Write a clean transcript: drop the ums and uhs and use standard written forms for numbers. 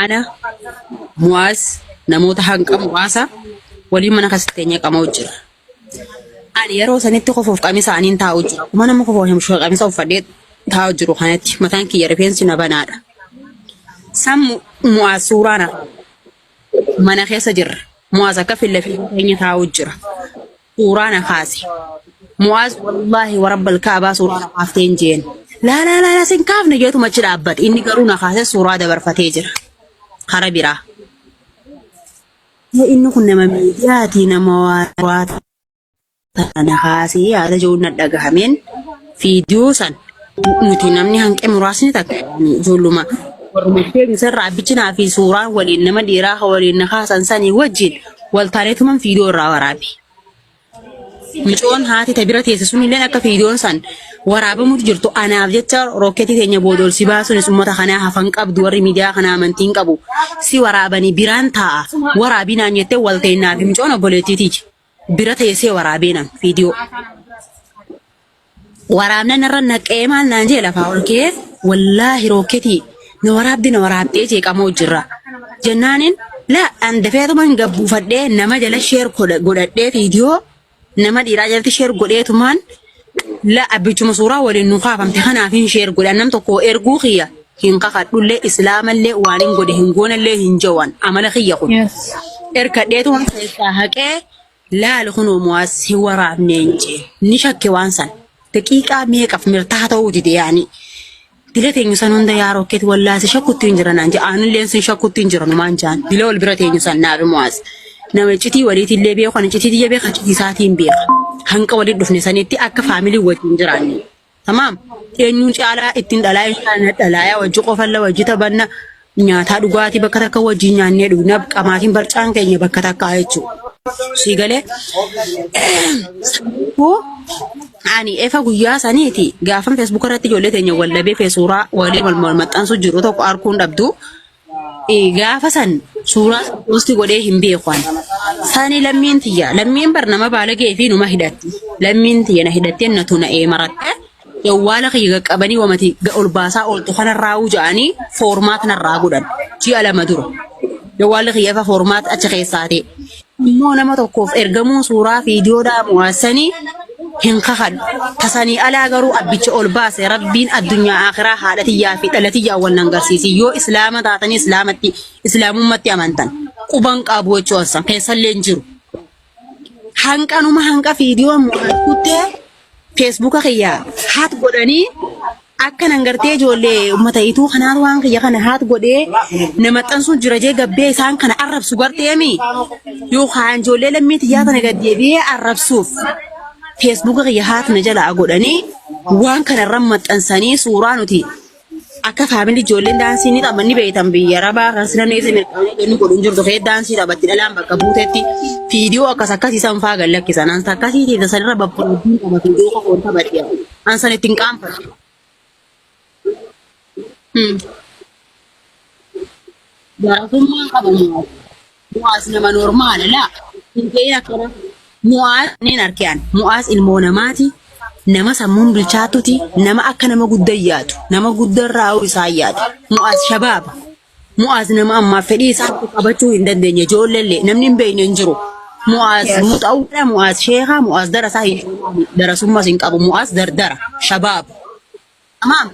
Ana, Mu'aaz, namoota hanqa muraasa waliin mana keessa teenyee qama'u jira. Ani yeroo sanitti kofuuf qamisa aniin taa'u jira. Akkuma nama kofoo himshuu qamisa uffadhee taa'u jiru kanatti mataan kiyya rifeensi na banaadha. San Mu'aaz suuraa na mana keessa jirra. Mu'aaz akka filla filla keenya taa'u jira. Suuraa na kaase. Mu'aaz wallaahi warabbal kaabaa suuraa na kaaftee hin jeen. Laa laa laa laa sin kaafne jeetuma achi dhaabbate. Inni garuu na kaasee suuraa dabarfatee jira. Kara biraa. Inni kun nama miidiyaati nama waa tana kaasee yaada jiruun na dhagahameen fiidiyoo san nuti namni hanqe muraasni takka ijoolluma warruma keenya irraa abbichinaa fi suuraan waliin nama dhiiraa ka waliin na kaasan sanii wajjin wal taaneetuman fiidiyoo irraa waraabe. Micoon haati ta bira teesse sun illee akka fiidiyoon san waraabamutu jirtu anaaf jecha rooketii teenya booda ol si baasuunis uummata kanaa hafan qabdu warri miidiyaa kanaa amantii hin qabu si waraabanii biraan taa'a waraabii naan jettee wal teennaa fi micoon obboleettiitiiti. Bira teessee waraabee nan viidiyoo. Waraabna narra naqee maal naan jee lafaa ol ka'ee wallaahi rooketii na waraabdi na waraabdee jee qamoo jirra. Jennaanin laa an dafeetuman gabbuufadhee nama jala sheer godhadhee viidiyoo nama dhiiraa jalatti sheer godheetumaan la abbichuma suuraa waliin nu kaafamte kanaaf hin sheer godhe nam tokko erguu kiyya hin kakadhullee islaamallee waan hin godhe hin goonellee hin jawan amala kiyya kun. Yes. Erkadheetuman keessaa haqee laali kunoo mu'aas hin waraabneen jee ni shakke waan san daqiiqaa meeqaf mirtaa ta'uu dide yaani. Dila teenyu san hunda yaa rokkeeti wallaahi si shakkutti hin jira naan jee aanilleen sin shakkutti hin jira numaan jaan dila wal bira teenyu san naafi mu'aas. Nama iccitii waliitillee beeku ani iccitii tiyya beeka iccitii isaatiin beeka. Hanqa walitti dhufne sanitti akka faamilii wajjin jiraanne. Tamaam. Eenyuun caalaa ittiin dhalaa eenyuun dhalaayaa wajji qofalla wajji taphanna nyaataa dhugaatii bakka takka wajjin nyaannee dhugna qamaatiin barcaan keenya bakka takkaa jechuudha. Sii galee. Koo ani efa guyyaa saniiti gaafan feesbuuk irratti ijoollee teenya wal dhabee fee suuraa walii wal maxxansu jiru tokko arguun dhabdu. Gaafa san suuraa posti godhee hin beeku ani. Sani lammiin tiyya lammiin bar nama baalagee fi numa hidhatti. Lammiin tiyya na hidhattee na tuna'ee maratte. Jawwaala kiyya qaqqabanii wamati ol baasaa ooltu kanarraa ja'anii foormaat narraa godhan ji'a 2 dura. Jawwaalli kiyya ifa foormaat achi keessaa ta'e. Immoo nama tokkoof ergamuu suuraa fiidiyoodhaa mu'aasanii hin kakadhu. Tasanii alaa garuu abbicha ol baase rabbiin addunyaa akiraa haadha tiyyaa fi dhala tiyyaa wal nan garsiisi. Yoo islaama taatanii islaamatti islaamummatti amantan quban qabu jechuun san keessallee hin jiru. Hanqanuma hanqa fiidiyoon mu'aas kuttee feesbuuka kiyya haat godhanii akka nan gartee ijoollee uummata ituu kanaatu waan kiyya kana haat godhee na maxxansuun jira jee gabbee isaan kana arrabsu garteemi yookaan ijoollee lammii tiyyaa tana gad deebi'ee arrabsuuf feesbuuka kiyya haat na jalaa godhanii waan kana irra maxxansanii suuraa nuti Akka faamilii ijoolleen daansii ni taphan ni beektan biyya arabaa kan sila neessa mirqaanee kennu godhu hin jirtu kee daansii taphatti dhalaan bakka buutetti fiidiyoo akkas akkasii san faa gad lakkisan ansa akkasii teessa sanirra babbareedduun qaba fiidiyoo qofoon taphadhe ansan ittiin qaanfadhe. Jaarasummaan qaba mu'aaz. Mu'aaz nama normaala laa. Hin ta'in akkana. Mu'aaz niin arkean. Mu'aaz ilmoo namaati. Nama sammuun bilchaatuti. Nama akka nama gudda yaadu. Nama gudda raa'uu isaa yaadu. Mu'aaz shabaaba. Mu'aaz nama ammaa fedhii isaa qabachuu hin dandeenye. Ijoolleellee namni hin beekne hin jiru. Mu'aaz Yes. muxawwadha. Mu'aaz sheekaa. Mu'aaz darasaa hin darasummas hin qabu. Mu'aaz dardara. Shabaaba. Tamaam.